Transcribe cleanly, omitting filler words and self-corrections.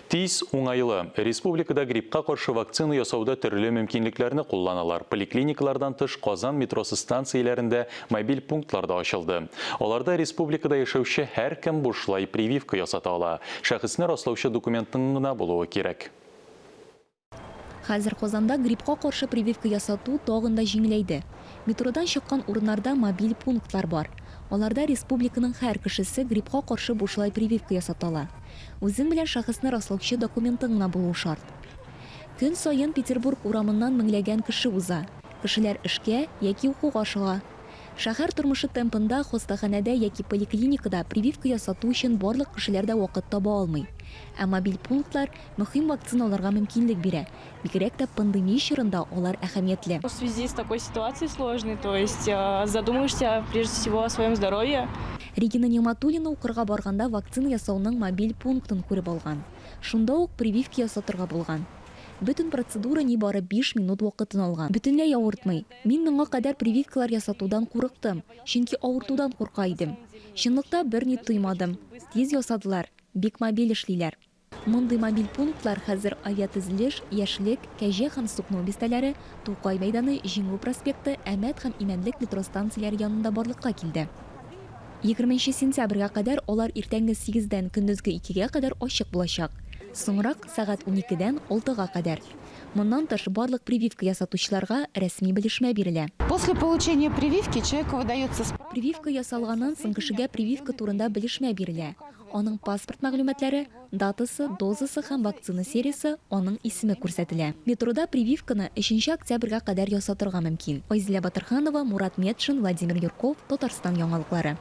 Тиз, уңайлы. Республикада гриппка каршы вакцина ясауда төрле мөмкинлекләрне кулланалар. Поликлиникалардан тыш Казан метросы станцияләрендә мобиль пунктлар да ачылды. Аларда республикада яшәүче һәркем бушлай прививка ясата ала. Шәхесне раслаучы документның гына булуы кирәк. Хәзер Казанда гриппка каршы прививка ясату тагын да җиңеләйде. Метродан чыккан урыннарда мобиль пунктлар бар. Аларда республиканың һәр кешесе гриппка каршы бушлай прививка ясата ала. Үзең белән шәхесне раслаучы документың гына булуы шарт. Көн саен Петербург урамыннан меңләгән кеше уза. Кешеләр эшкә яки укуга ашыга. Шәһәр тормышы темпында хастаханәдә яки поликлиникада прививка ясату өчен барлык кешеләр дә вакыт таба алмый. Ә мобиль пунктлар мөһим вакцина алырга мөмкинлек бирә. Бигрәк тә пандемия чорында алар әһәмиятле. В связи с такой ситуацией сложной, то есть задумываешься прежде всего о своем здоровье. Регина Нигъмәтуллина укырга барганда вакцина ясауның мобиль пунктын күреп алган. Шунда ук прививка ясатырга булган. Бөтен процедура нибары биш минут вакытын алган. Бөтенләй авыртмый. Мин моңа кадәр прививкалар ясатудан курыктым, чөнки авыртудан курка идем. Чынлыкта берни тоймадым. Тиз ясадылар, бик мобиль эшлиләр. Мондый мобиль пунктлар хәзер Авиатөзелеш, Яшьлек, Кәҗә һәм Сукно бистәләре, Тукай мәйданы, Җиңү проспекты, Әмәт һәм Имәнлек метро станцияләре янында барлыкка килде. Егерменче сентябрьгә кадәр алар иртәнге сигездән көндезге икегә кадәр ачык булачак. Соңрак, сәгать уникедән алтыга кадәр. Моннан тыш, барлык прививка ясатучыларга рәсми белешмә бирелә. После получения прививки человеку выдается справка. Прививка ясалганнан соң кешегә прививка турында белешмә бирелә. Аның паспорт мәгълүматлары, датасы, дозасы һәм вакцина сериясе, аның исеме күрсәтелә. Метрода прививканы өченче октябрьгә кадәр ясатырга мөмкин. Айзилә Батырханова, Мурат Метшин, Владимир Юрков, Татарстан яңалыклары.